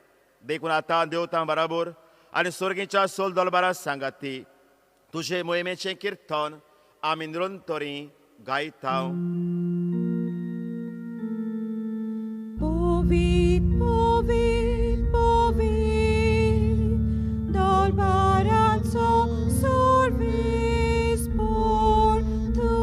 देखून आतां देवतां बराबर आनी स्वर्गीच्या सोल दलबारा सांगात ती तुजे मोहिमेचें किर्तन आमी निरंतरी गायता. Povit, povit, povit, dolbaranzo sorvis por tu,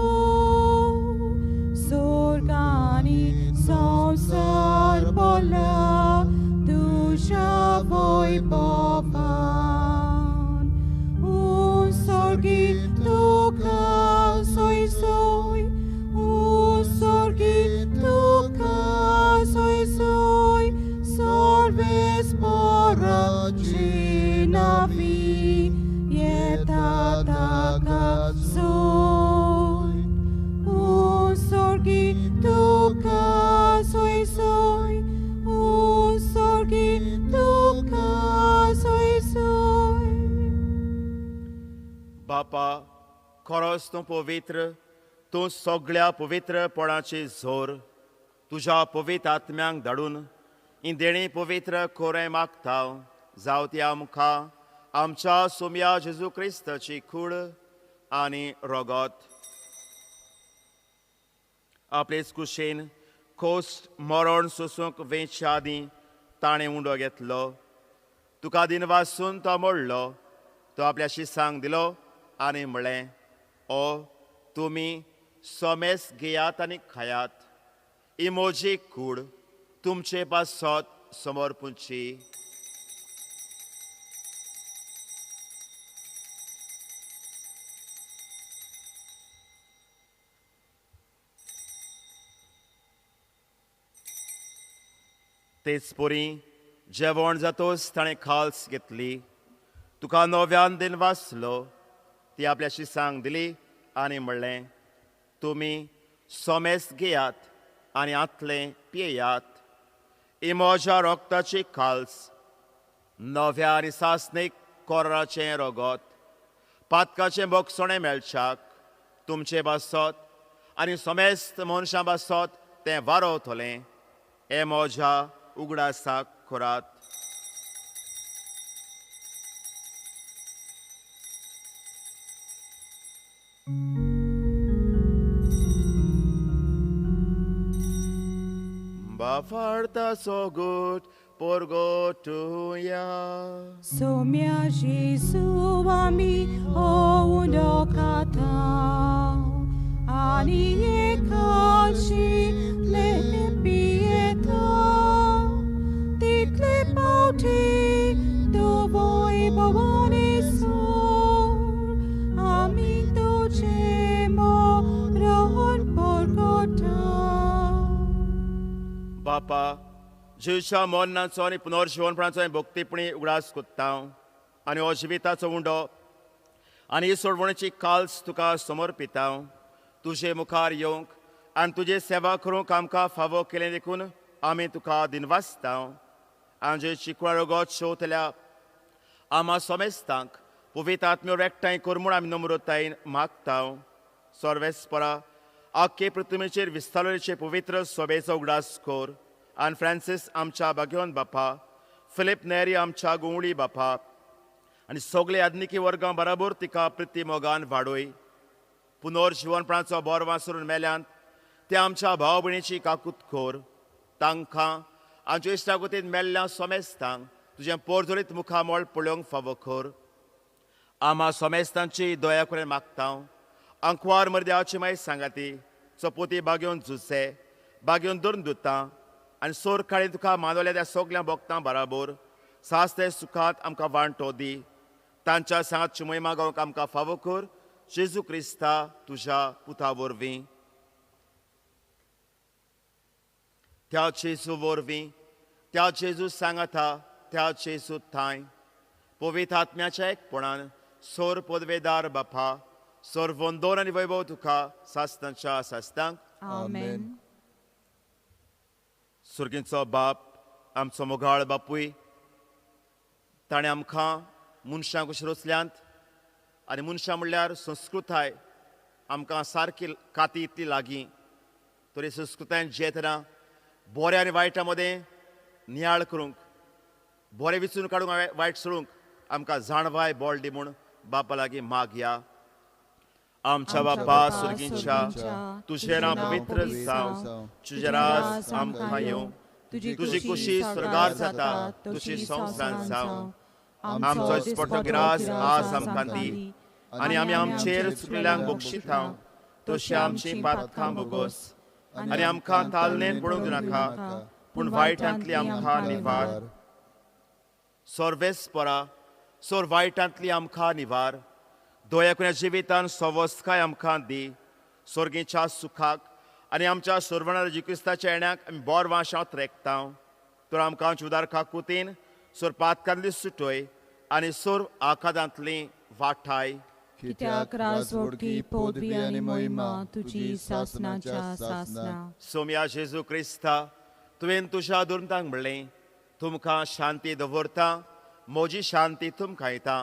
sorgani samsar pola, tuja voi bovan, un sorgi tuca soy soy, un sorgi tuca soy soy, sorves pora cinavi, yetataka soy. Un sorgi tuca soy soy, un sorgi tuca soy soy. बापा, खरोच तूं पवित्र, तूं सगळ्या पवित्रपणाची जोर. तुज्या पवित्र आत्म्यांक धाडून ही देणी पवित्र कोरें मागता. जावं ती आमकां आमच्या सोम्या जेजू क्रिस्ताची कूड आनी रगत. आपलेच कुशेन खोस मरण सोसूंक वेंचच्या आदीं ताणें उंडो घेतलो. तुका दिनवासून तो मोडलो. तो आपल्या शिसांक दिलो आनी म्हळें, ओ तुमी सोमेस घेयात आनी खायात. ही म्हजी कूड तुमचे पासत समर्पूची. तेच परी जेवण जातोच ताणें खाल्स घेतली. तुका नव्यान दिनवासलो. ती आपल्या शिसांक दिली आनी म्हणलें, तुमी सोमेस घेयात आनी आतलें पियेयात. ही म्हज्या रगताची खाल्स, नव्या आनी सासणीक कोराचें रगत, पातकाचें बोगसणें मेळच्याक तुमचे पासत आनी समेस्त मनशां पासत तें वारवतलें. हें म्हज्या उगडासाक करात. Bafarta so good, porgotuya. Somia Jesu ami o undokata, ani ekalshi le pieta, title pauti tu voi bovane sur, ami tuce moron porgota. बापा, जेजूच्या मरणाचो आनी पुनर्जिवनपणाचो आनी भक्तीपणी उगडास कोत्ता आनी हो जिविताचो उंडो आनी ही सोडवणेची काल्स तुका समर्पिता. तुजे मुखार येवंक आनी तुजी सेवा करूंक आमकां फावो केलें देखून आमी तुका दिनवासता. आनी जेजूची कुळागत शेवतल्या आमा समेस्तांक पवित्र आत्म्यो एकठांय कर म्हूण आमी नम्रतायेन मागता. सर्वेस्परा आख्खे पृथ्वीचेर विस्तारलेचे पवित्र सभेचो उगडास कर आनी फ्रांसीस आमच्या भाग्यवंत बापा, फिलीप नेरी आमच्या गुंवळी बापा आनी सगळे आधुनिकी वर्गां बराबर तिका प्रिती मोगान वाडोय. पुनर्जिवनपणाचो बोर वासरून मेल्यान ते आमच्या भाव भयणीची काकूत कर. तांकां आमच्या इश्टागतीन मेल्ल्या सोमेस्तांक तुजें पोरजोरीत मुखामळ पळोवंक फावो कर. आमा सोमेस्तांची दया करून मागता. आंकवार मर्द्याची मागीर सांगाती चपोती बागेवन झुजसे बागेवन धरून दुता आनी सोर काळी तुका मानवल्या त्या सगल्या भोगतां बराबर सास्ते सुखांत आमकां वांटो दी. तांच्या सांगात चुमय मागोवंक आमकां फावो कर जेजू क्रिस्ता तुज्या पुता वरवीं. त्या जेजू वरवीं, त्या जेजू सांगाता, त्या जेजू थांय पवित्र आत्म्याच्या एकपणान सोर पदवेदार बापा सोर वंदोन आनी वैभव तुका सासनाच्या सासनाक. आमेन. सुर्गींचो बाप आमचो मोगाळ बापूय, ताणें आमकां मनशां कशी रचल्यांत आनी मनशां म्हणल्यार संस्कृताय आमकां सारकी काती इतली लागीं तरी संस्कृतायेन जेतना बऱ्या आनी वायटा मदें नियाळ करूंक, बरें विचून काडूंक, वायट सोडूंक आमकां जाणवाय बळ दी म्हूण बापा लागीं मागया. आमच्या बापा सुर्गींच्या, तुजें नांव पवित्र जावं, तुजें राज आमकां येवं, तुजी कुशी स्वर्गार जाता तशी संवसारांत जावं. आमचो दिसपट्टो ग्रास आज आमकां दी आनी आमी आमचेर चुकल्ल्यांक बक्षिता तशी आमची पातकां बोगोस आनी आमकां तालनेन पडूंक दिनाका पूण वायटांतली आमकां निवार. सोर्वेस परा सोर वायटांतली आमकां निवार. दया कुण्या जिवितान सवस्काय आमकां दी. सोर्गीच्या सुखाक आनी आमच्या सोरवणार जेजू क्रिस्ताच्या येण्याक आमी बोर वाशांत रेखता. तर आमकां उदार काकुतीन सोर पातकांतली सुटय आनी सोर आकादांतली वाठाय. कित्याक राजवडकी पदवी आनी महिमा तुजी सासनाच्या सासना. सोम्या जेजू क्रिस्ता, तुवें तुज्या दुर्मतांक म्हणलें, तुमकां शांती दवरता, म्हजी शांती तुमकां येता.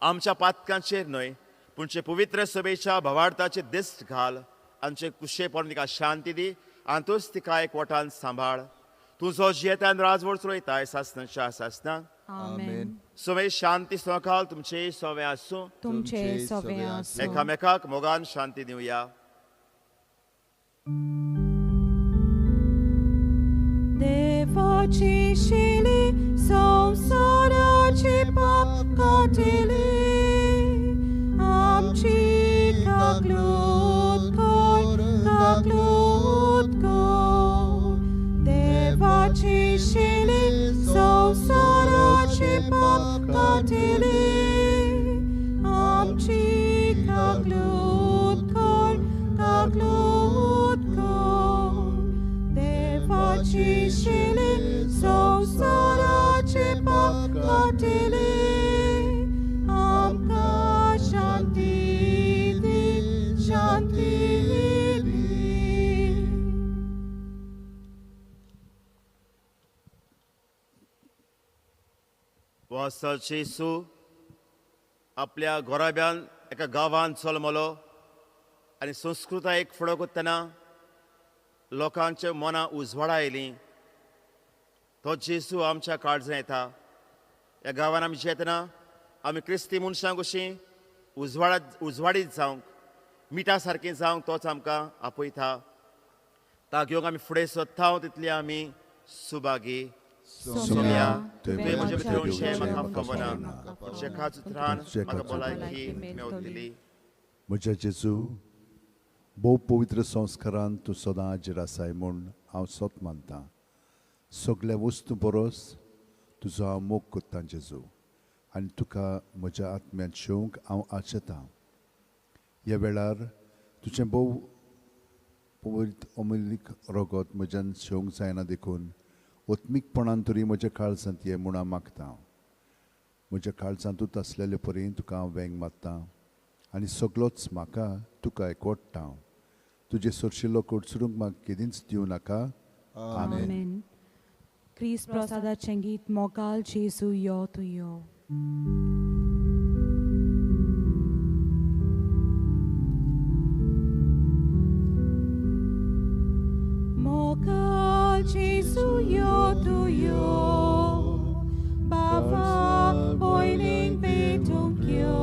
आमच्या पातकांचेर न्हय पूण पवित्र सभेच्या भावार्थाचे दिश्ट घाल. आमचे कुशे पडून तिका शांती दी आनी तूंच तिका एकवटान सांबाळ. तुजो जियेतान राजवट चलयताय सासनाच्या सासना. आमेन. सवे शांती सकाळ तुमचे सवे आसूं, तुमचे सवे आसूं. एकामेकाक मोगान शांती दिवया. देवाची शिली संवसाराचे पाप काटिली, आमची काकलूत कर, काकलूत कर. देवाची शिली संवसाराचे पाप काटिली, आमची काकलूत कर, काकलूत कर. देवाची शिली संवसाराचे पाप काटिली, आमकां शांती दी, शांती दी. वासा जेजू आपल्या घोराब्यान एका गांवांत जल्मलो आनी संस्कृतायेक फुडो करतना लोकांच्या मनां उजवाडा आयलीं. तो जेजू आमच्या काळजांत येता. ह्या गांवान आमी जेतना आमी क्रिस्ती मनशां कशीं उजवाडीत जावंक, मिठा सारकीं जावंक तोच आमकां आपयता. ता घेवंक आमी फुडें सोदता तितली आमी सुभागी. सोम्या, तुवें म्हजे भितर येवचें म्हाका खबर ना, पूण एकाच उतरान म्हाका भलायकी मेवतली. म्हज्या जेजू, भोव पवित्र संस्कारान तूं सदां हाजीर आसाय म्हूण हांव सत मानतां. सगल्या वस्तू परस तुजो हांव मोग करतां जेजू, आनी तुका म्हज्या आत्म्यांत शेवंक हांव आशेतां. ह्या वेळार तुजें भोव पवित्र अमूल्य रगत म्हज्यान शेवंक जायना देखून आत्मीकपणान तरी म्हज्या काळजांत ये म्हूण हांव मागतां. म्हज्या काळजांतूच आसलेले परी तुका हांव वेंग मारतां आनी सगलोच म्हाका तुका एकवटता. तुजें सरशिल्लो कोडसरूंक म्हाका केदींच दिवं नाका. आमेन. क्रिस्त प्रसादाचें गीत मोगाल जेजू यो तूं यो. मोगाल जेजू यो तूं यो, बाबा पयलीं पेटूंक यो,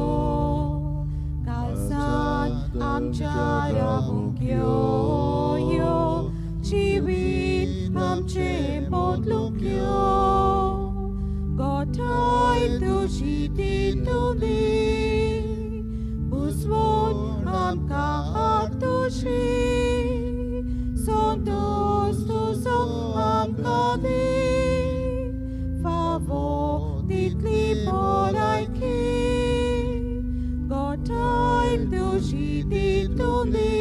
काळजांत आमच्या रावूंक यो, यो जिवीत आमचें बदलूंक यो. तुजी दितली बुजवून आमकां हाडतुशी संतोष तुजो आमकां दी फावो तितली भलायकी गोठाय तुजी दितली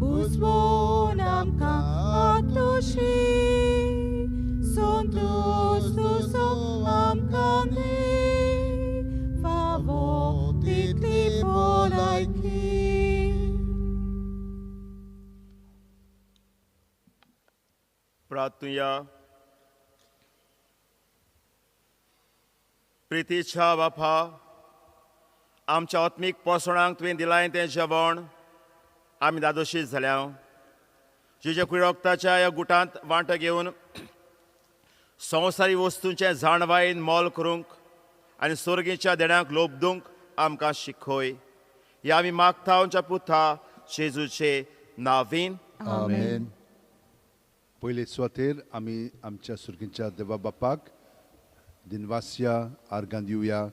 बुजवून आमकां हाडतुशी संतोष तुजो आमकां दी फावो तितली भलायकी. प्रार्थुया. प्रितीच्या बापा, आमच्या आत्मीक पोसणांक तुवें दिलाय तें जेवण आमी दादोशी जाल्या. जेच्या कुळोक्ताच्या ह्या गुटांत वांटो घेवन संवसारी वस्तूंचें जाणवायेन मोल करूंक आनी सोर्गीच्या देण्यांक लोबदूंक आमकां शिकय. ह्या आमी मागता आमच्या पुता जेजूचे नावीन. आमेन. पयले सुवातेर आमी आमच्या सुर्गीच्या देवा बापाक दिनवास्या आर्गां दिवया,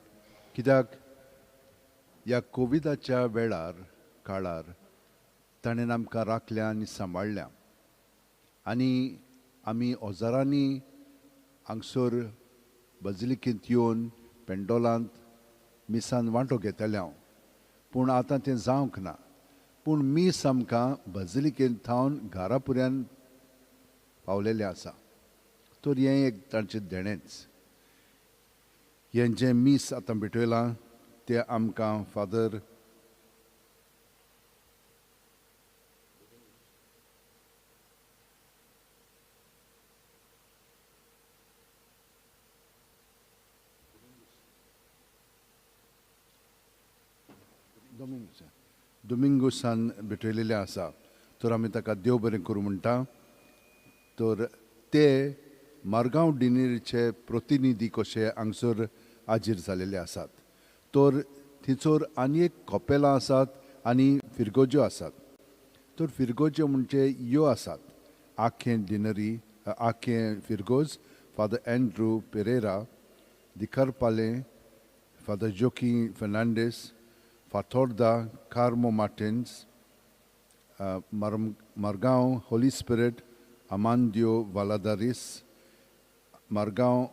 कित्याक ह्या कोविडाच्या वेळार काळार ताणें आमकां राखल्या आनी सांबाळ्ळ्या आनी आमी हजारांनी हांगसर बजलिकेंत येवन पेंडोलांत मिसान वांटो घेतले हांव, पूण आतां तें जावंक ना. पूण मीस आमकां बजलिकेंत थावन घरा पुऱ्यान पावलेलें आसा. तर हें एक तांचें देणेंच. हें जें मीस आतां भेटयलां तें आमकां फादर दोमिंगोसान भेटयलेलें आसा. तर आमी ताका देव बरें करूं म्हणटा. तर ते मारगांव डिनेरीचे प्रतिनिधी कशे हांगसर हाजीर जालेले आसात. तर थंयसर आनी एक कपेलां आसात आनी फिरगोज्यो आसात. तर फिरगोज्यो म्हणजे ह्यो आसात: आखें डिनरी, आखें फिरगोज फादर एन्ड्रू पेरेरा, दिखरपालें father Joaquim Fernandes, Fatorda Carmo Martins, Margao Holy Spirit Amandio Valadares, Margao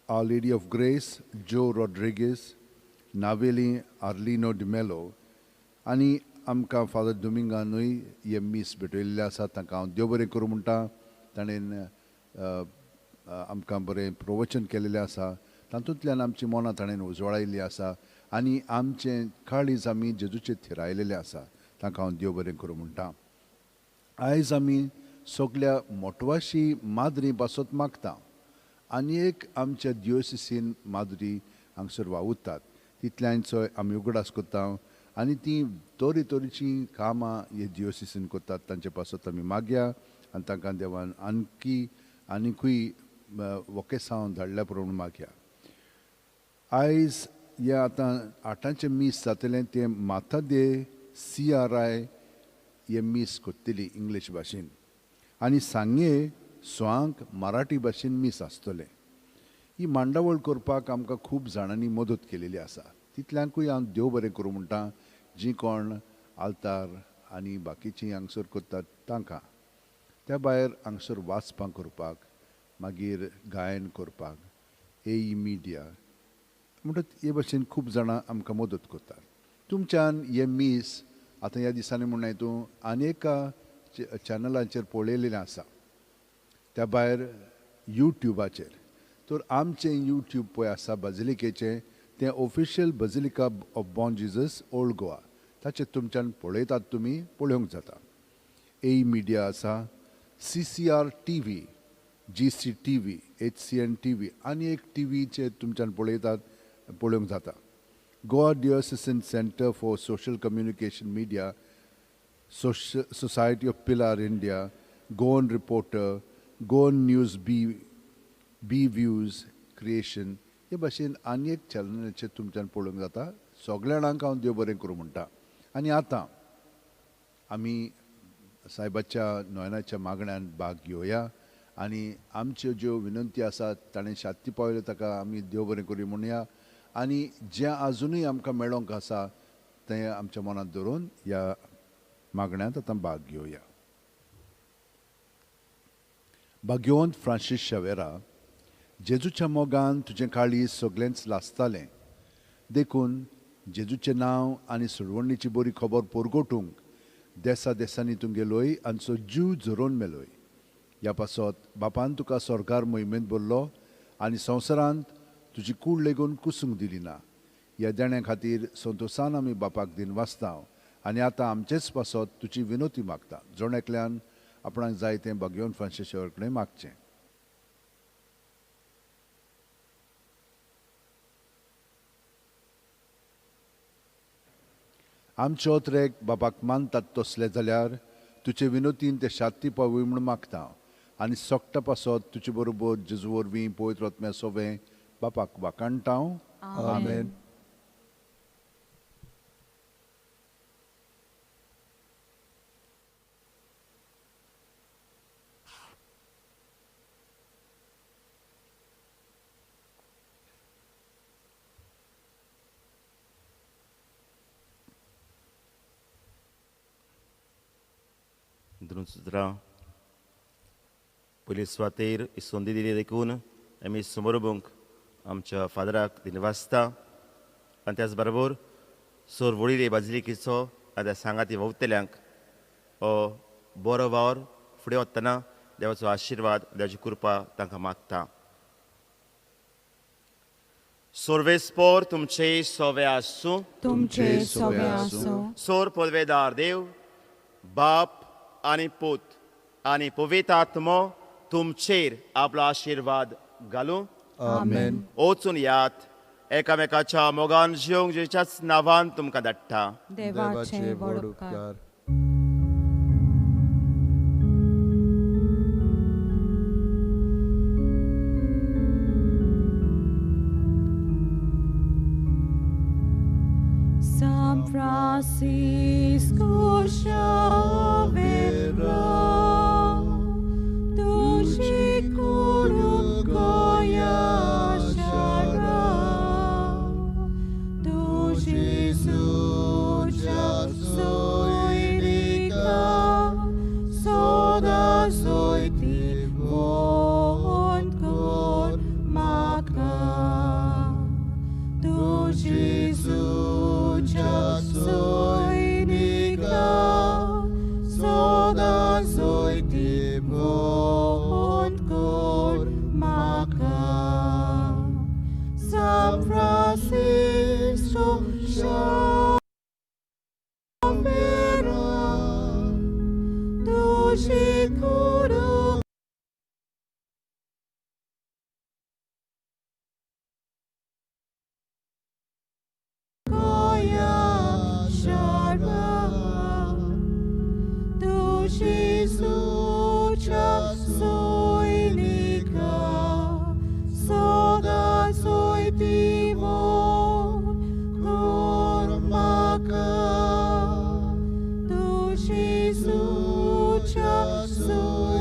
Our Lady of Grace Joe Rodrigues, Navelim Arlino D'Mello आनी आमकां फादर दोमिंगानूय हे मीस भेटयल्लें आसा. तांकां हांव देव बरें करूं म्हणटा. ताणें आमकां बरें प्रवचन केलेलें आसा. तातूंतल्यान आमची मनां ताणें उजवाडायल्ली आसा आनी आमचें काळीज आमी जेजूचेर थिरायलेलें आसा. तांकां हांव देव बरें करूं म्हणटा. आयज आमी सगल्या मोटवाशी माद्री पासत मागता आनी एक आमच्या दियोसिसीन माद्री हांगसर वावुरतात तितल्यांचोय आमी उगडास करता आनी ती तरेतरेचीं कामां हे दियोसिसीन करतात. तांचे पासत आमी मागया आनी तांकां देवान आणकी आनिकूय वकेसांव धाडल्या प्रमाण मागया. आयज हें आतां आठांचें मीस जातलें तें माता दे CRI हें मीस करतली इंग्लीश भाशेन आनी सांगे स्वांक मराठी भाशेन मीस आसतलें. ही मांडावळ करपाक आमकां खूब जाणांनी मदत केलेली आसा. तितल्यांकूय हांव देव बरें करूं म्हणटा, जीं कोण आल्तार आनी बाकीचीं हांगसर करतात तांकां. त्या भायर हांगसर वाचपां करपाक, मागीर गायन करपाक, AE media म्हणटच हे भाशेन खूब जाणां आमकां मदत करतात. तुमच्यान हें मीस आतां ह्या दिसांनी म्हणून तूं आनी एका चॅनलाचेर पळयलेलें आसा. त्या भायर यूट्यूबाचेर तर आमचें यूट्यूब पळय आसा बजलिकेचें, तें official basilica of Bom Jesus old Goa, ताचेर तुमच्यान पळयतात, तुमी पळोवंक जाता. AE media आसा, CCR TV, GCTV, HCN TV आनी एक टीव्हीचेर तुमच्यान पळयतात, पळोवंक जाता. Goa diocesan centre for social communication media, society of Pilar India, Goan reporter, Goan news, B views creation हे भाशेन आनी एक चॅनलाचेर तुमच्यान पळोवंक जाता. सगल्या जाणांक हांव देव बरें करूं म्हणटा. आनी आतां आमी सायबाच्या नोयनाच्या मागण्यान भाग घेवया आनी आमच्यो ज्यो विनंती आसात ताणें शांती पावयल्यो ताका आमी देव बरें करूं म्हणया आनी जें आजुनूय आमकां मेळोंक आसा तें आमच्या मनांत धरून ह्या मागण्यांत आतां भाग घेवया. भाग्यवंत फ्रांसीस शावेरा, जेजूच्या मोगान तुजें काळीज सगळेंच लासतालें, देखून जेजूचें नांव आनी सोडवणीची बरी खबर परगटूंक देसा देसांनी तूं गेलोय आनी जीव झरोवन मेलोय. ह्या पासत बापान तुका सरकार मोहिमेंत भरलो आनी संवसारांत तुजी कूड लेगून कुसूंक दिली ना. ह्या देण्या खातीर संतोशान आमी बापाक दिन वाचता आनी आतां आमचेच पासत तुजी विनोती मागता. जण एकल्यान आपणाक जाय तें भाग्यवंत फ्रांसीस शावेरा कडेन मागचें. आमचे ओतरेक बापाक मानतात तसले जाल्यार तुजे विनोतीन ते शांती पावय म्हूण मागता आनी सोकटा पासत तुजे बरोबर जेजू वरवीं पवित्र आत्म्या सोवें बापाक वाखाणटा. आमेन. सुत्रां पयले सुवातेर संदी दिली देखून आमी समोरबूंक आमच्या फादराक दिनवासता आनी त्याच बरोबर सोर वडिले बाजलिकेचो आनी त्या सांगाती ववतल्यांक हो बरो वावर फुडें वतना देवाचो आशिर्वाद देवाची कृपा तांकां मागता. सोर्वेस्पोर तुमचे सोवे आसूं, तुमचे सोवे आसूं. सोर पदवेदार देव बाप आनी पूत आनी पवित्र आत्मो तुमचेर आपलो आशिर्वाद घालूं. आमेन. वचून यात एकामेकाच्या मोगान जिवंक जेच्याच नांवान तुमकां धाडटा. देवाचे व्हड उपकार. San Francisco Xavier, tuji kurugoya shara, tuji suja soirika, soda soiti vonkor maka, tuji suja soinika, soda soiti vonkor maka. San Francisco Xavier, tuji kuru goya shara, tuji sucha soinika, soda soiti vonkor maka, tuji sucha soinika.